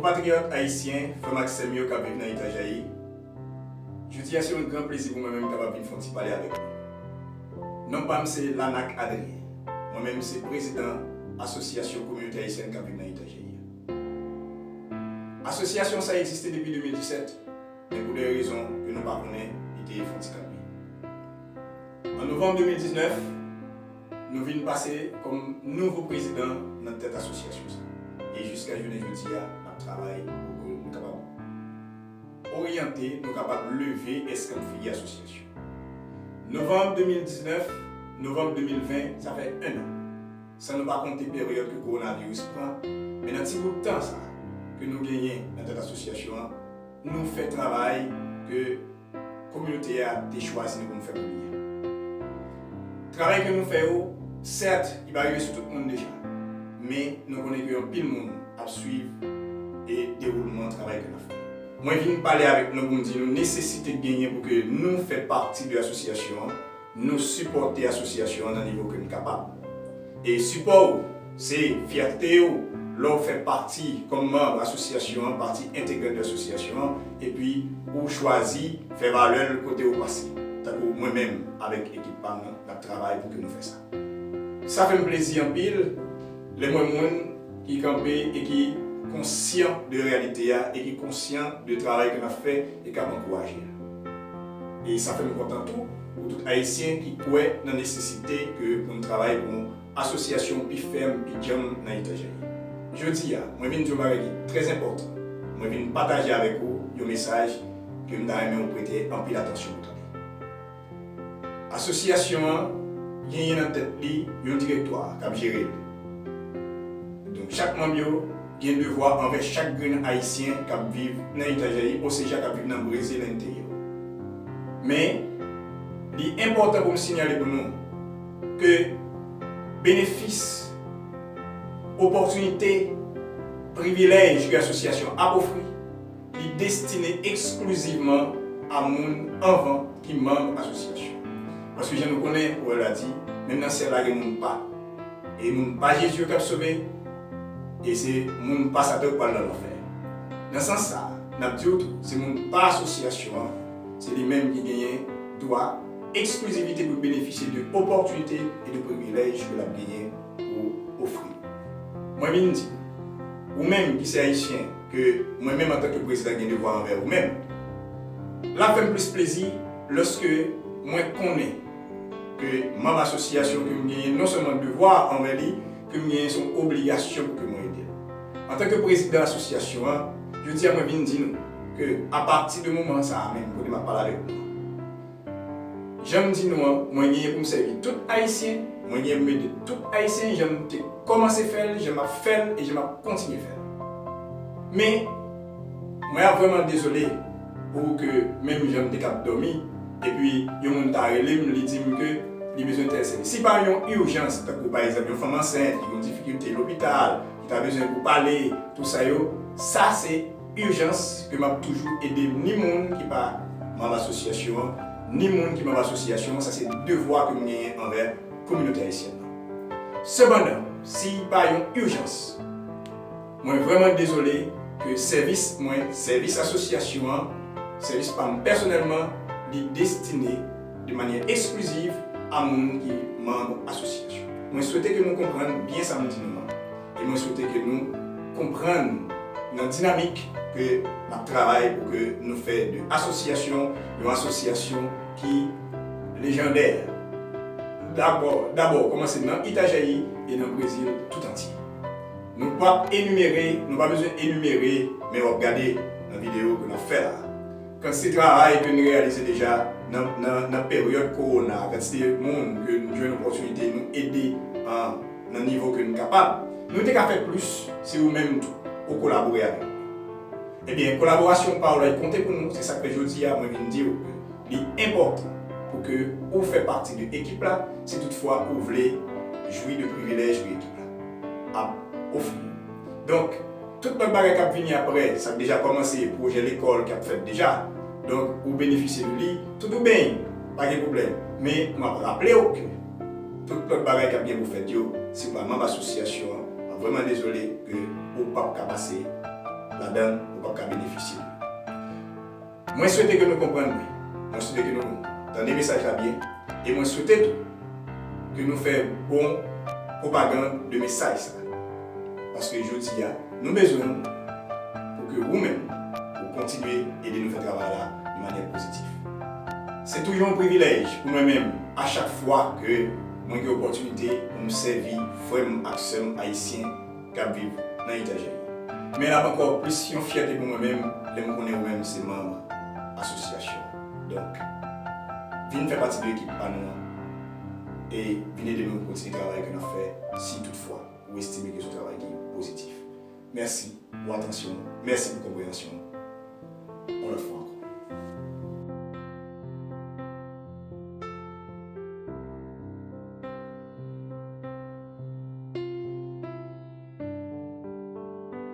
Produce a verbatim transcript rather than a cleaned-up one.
Konpatriyòt ayisyen, frè m ak sè m yo k ap viv nan Itajaí, jodi a se yon gran plezi pou mwen menm kapab vin fè yon ti pale avèk nou. Non pa m se Lanak Adrien. Mwen menm se prezidan Asosyasyon Kominote Ayisyèn k ap viv nan Itajaí a. Asosyasyon sa egziste depi de mil disèt, men pou de rezon ke nou pa konnen, li te fè yon ti kanpe. An novanm de mil diznèf, nou vin pase kòm nouvo prezidan nan tèt asosyasyon sa. E jiska jounen jodi a, n ap travay pou ke nou kapab oryante, nou kapab leve eskanp figi asosyasyon. Novanm de mil diznèf, novanm de mil ven, sa fè en an. San nou pa konte peryòd ke kowonaviris pran, men nan ti bout tan sa ke nou genyen nan tèt asosyasyon an, nou fè travay ke kominote a te chwazi nou pou nou fè pou li a. Travay ke nou fè yo, sèt, li pa rive sou tout moun deja, men nou konnen ke anpil moun ap swiv e dewoulman travay ke n ap fè. Mwen vin pale avèk nou pou m di nou nesesite k genyen pou ke nou fè pati de asosyasyon an, nou sipòte asosyasyon an nan nivo ke n kapab. E sipò w se fyète w lè w fè pati kòm manm asosyasyon an, pati entegran de asosyasyon an, epi ou chwazi fè valè l kote ou pase. Tankou mwen menm avèk ekip pa m nan, n ap travay pou ke nou fè sa. Sa fè m plezi anpil lè m wè moun ki kanpe e ki konsyan de reyalite a e ki konsyan de travay ke n ap fè e k ap ankouraje l. E sa fè m kontan tou pou tout Ayisyen ki kwè nan nesesite ke pou n travay pou yon asosyasyon pi fèm, pi djanm nan Itajaí. Jodi a, mwen vin di yon bagay ki trè enpòtan. Mwen vin pataje avèk ou yon mesaj ke m ta renmen ou prete anpil atansyon pou tande. Asosyasyon an genyen nan tèt li yon direktwa k ap jere l. Donk, chak manm yo gen devwa anvè chak grenn Ayisyen k ap viv nan Itajaí, osija k ap viv nan Brezil enteryè. Men, li enpòtan pou m sinyale pou nou ke benefis, opòtinite, privilèj ke asosyasyon ap ofri, li destine eksklizivman a moun anvan ki manm asosyasyon. Paske jan nou konnen, pwovèb la di, menm nan syèl la gen moun pa. E moun pa Jezi yo k ap sove, e se moun pa Satan yo k pral nan lanfè. Nan sans sa, n ap di w tou, se moun pa asosyasyon an, se li menm ki genyen dwa, eksklizivite pou benefisye de opòtinite e de privilèj ke l ap genyen pou ofri. Mwen vin di, ou menm ki se Ayisyen, ke mwen menm antanke prezidan gen devwa anvè ou menm, l ap fè m plis plezi lòske mwen konnen ke manm asosyasyon ke m genyen non sèlman devwa anvè li, ke m genyen se yon obligasyon pou ke mwen ede l. Antanke prezidan asosyasyon an, jodi a mwen vin di nou ke apati de moman sa a menm, kote m ap pale avèk nou, jan m di nou an, mwen genyen pou m sèvi tout Ayisyen, mwen genyen pou m ede tout Ayisyen, jan m te kòmanse fè l, jan m ap fè l e jan m ap kontinye fè l. Men, mwen ap vrèman dezole pou ke menm jan m te k ap dòmi, epi yon moun ta rele m, li di m ke li bezwen tèl sèvis. Si pa yon ijans, tankou pa egzanp yon fanm ansent ki gen yon difikilte lopital, ki ta bezwen pou pale, tou sa yo, sa se ijans ke m ap toujou ede ni moun ki pa manm asosyasyon an, ni moun ki manm asosyasyon an, sa se devwa ke m genyen anvè kominote ayisyèn nan. Sepandan, si pa yon ijans, mwen vrèman dezole ke sèvis mwen, sèvis asosyasyon an, sèvis pa m pèsonèlman, li destine de manyè ekspliziv a moun ki manm asosyasyon. Mwen swete ke nou konprann byen sa m di nou an. E mwen swete ke nou konprann nan dinamik ke n ap travay pou ke nou fè de asosyasyon yon asosyasyon ki lejandè. Dabò, dabò, kòmanse nan Itajaí e nan Brezil tout antye. Nou p ap enimere, nou pa bezwen enimere, men w ap gade nan videyo ke n ap fè la. Kantite travay ke n reyalize deja nan, nan, nan peryòd kowona, kantite moun ke n jwenn opòtinite nou ede an, nan nivo ke n kapab. Nou te ka fè plis si ou menm tou ou kolabore avèk nou. Ebyen, kolaborasyon pa w la, li konte pou nou. Se sa k fè jodi a, mwen vin di w ke li enpòtan pou ke ou fè pati de ekip la, si toutfwa ou vle jwi de privilèj ke ekip la ap ofri. Donk, tout lòt bagay k ap vini apre, sa k deja kòmanse, pwojè lekòl k ap fèt deja, donk, ou benefisye de li, tout ou byen, pa gen pwoblèm. Men, m ap raple w ke tout lòt bagay k ap gen pou fèt yo, si w pa manm asosyasyon an, m ap vrèman dezole ke ou p ap ka pase ladan l, ou p ap ka benefisye l. Mwen swete ke nou konprann mwen. Mwen swete ke nou tande mesaj la byen. E mwen swete tou ke nou fè bon pwopagann de mesaj sa. Paske jodi a, nou bezwen w pou ke ou menm, ou kontinye ede nou fè travay la de manyè pozitif. Se toujou yon privilèj pou mwen menm, a chak fwa ke mwen gen opòtinite pou m sèvi frè m ak sè m ayisyen k ap viv nan etranjeri. Men l ap ankò plis yon fyète pou mwen menm lè m konnen ou menm se manm asosyasyon. Donk, vin fè pati de ekip pa nou an e vin ede nou kontinye travay ke n ap fè si toutfwa ou estime ke se yon travay ki pozitif. Mèsi pou atansyon w. Mèsi pou konpreyansyon w. Yon lòt fwa ankò.